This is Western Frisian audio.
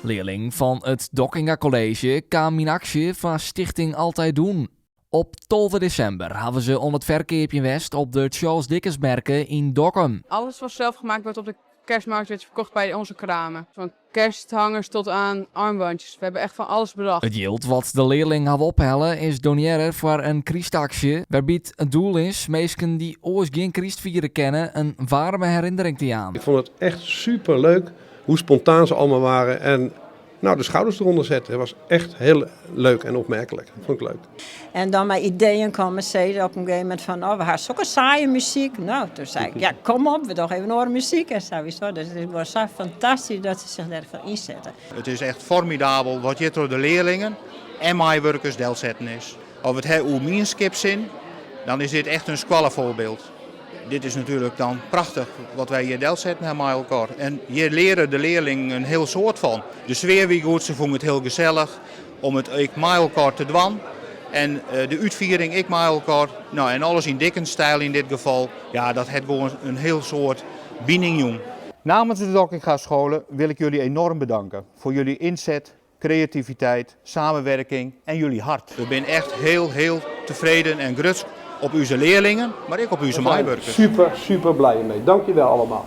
Learling fan it Dockinga College kaam yn aksje foar Stichting Altijd Doen. Op 12 desimber hawwe se oan it ferkeapjen west op de Charles Dickens Merke yn Dokkum. Alles wat zelf gemaakt wordt op de kerstmarkt werd verkocht bij onze kramen. Van kersthangers tot aan armbandjes. We hebben echt van alles bedacht. It jild wat de learlingen hawwe ophelle is donearre foar in krystaksje, wêrby't it doel is minsken dy't oars gjin kryst fiere kinne in waarme herinnering te jaan. Ik vond het echt super leuk hoe spontaan ze allemaal waren en nou, de schouders eronder zetten. Het was echt heel leuk en opmerkelijk. Dat vond ik leuk. En dan mei ideeën komme, sei se op in gegeven momint fan, oh, we ha sokke saaie muzyk. No, toen sei ik, ja, kom op, we dogge even oare muzyk en sawiesa. Dus it was sa fantastysk dat se sich dêrfoar ynsette. It is echt formidabel wat hjir troch de learlingen en meiwurkers delsetten is. As we it ha oer mienskipssin, dan is dit echt in skoallefoarbyld. Dit is natuerlik dan prachtich wat wy hjir delsetten ha mei elkoar. En hjir leare de learlingen in hiel soad fan. De sfear wie goed, se fûnen it hiel gesellich om it ek mei elkoar te dwaan. En de útfiering ek mei elkoar. No, en alles yn Dickens-styl yn dit gefal. Ja, dat hat gewoan in hiel soad bining jûn. Namens de Dockinga-scholen wil ik jullie enorm bedanken voor jullie inzet, creativiteit, samenwerking en jullie hart. We binne echt heel, heel tefreden en grutsk op ús learlingen, mar ek op ús meiwurkers. Super, super blij mee. Dankjewel allemaal.